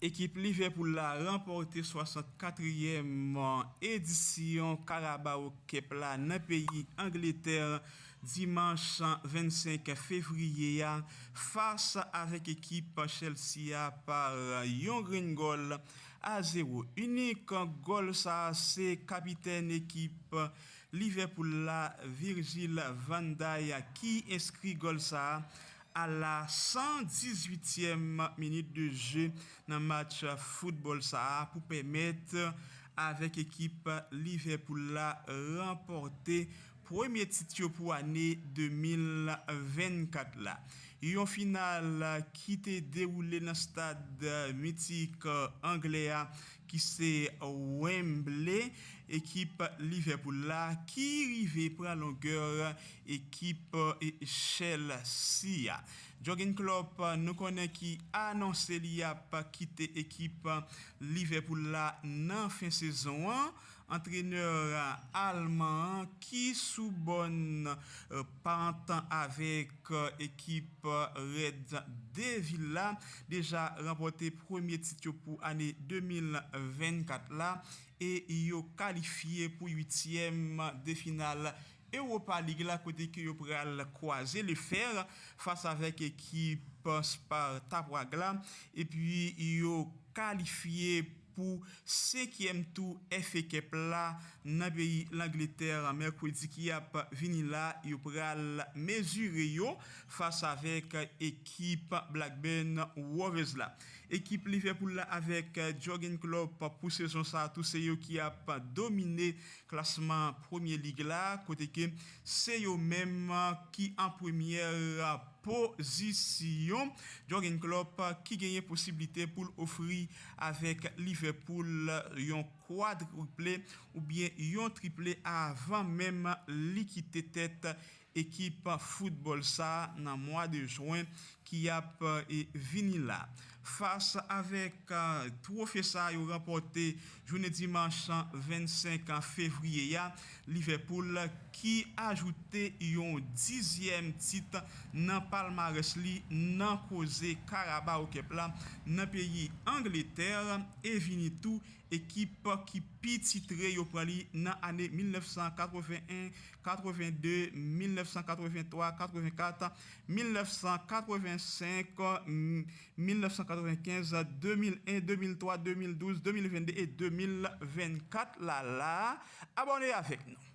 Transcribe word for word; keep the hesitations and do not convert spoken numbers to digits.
Ekip Liverpool la ranpòte swasannkatriyèm edisyon Carabao Cup la nan peyi Angletè dimanch vennsenk fevriye a fas avèk ekip Chelsea a pa yon grenn gòl a zewo. Inik gòl sa a se kapitèn ekip Liverpool la, Virgil van Dijk, ki enskri gòl sa a a la san dizuityèm minit de jeu nan match foutbòl sa a pou pèmèt avèk ekip Liverpool la ranpòte premye tit yo pou ane de mil vennkat la. Yon final ki te dewoule nan stad mitik anglè a ki se Wembley, ekip Liverpool la ki rive pran longè ekip Chelsea a. Jurgen Klopp, nou konnen ki anonse li ap kite ekip Liverpool la nan fen sezon an. Antrenè alman an ki sou bòn pant avèk ekip Red Devil la deja ranpòte premye tit yo pou ane de mil vennkat la e yo kalifye pou uityèm de final Europa League la kote ke yo pral kwaze le fè fas avèk ekip Sparta Prag la epi yo kalifye pou senkyèm tou F A Cup la nan peyi Langletè mèkredi ki ap vini la. Yo pral mezire yo fas avèk ekip Blackburn Rovers la. Ekip Liverpool la avèk Jurgen Klopp pou sezon sa a tou se yo ki ap domine klasman Premye Lig la kote ke se yo menm ki an premyè pozisyon. Jurgen Klopp ki genyen posiblite pou l ofri avèk Liverpool yon kwadriple oubyen yon triple avan menm li kite tèt ekip foutbòl sa nan mwa de jen ki ap vini la. Fas avèk twofe sa yo ranpòte jounen dimanch vennsenk fevriye a, Liverpool ki ajoute yon dizyèm tit nan palmarès li nan koze Carabao Cup la nan peyi Angletè e vini tou ekip ki pi titre yo pran li nan ane mil nèf san katreven en, katreven de, mil nèf san katreven twa, katreven kat, mil nèf san katreven senk, mil nèf san katreven kenz, de mil en, de mil twa, de mil douz, de mil venn de e de mil vennkat la la. Abòne avèk nou.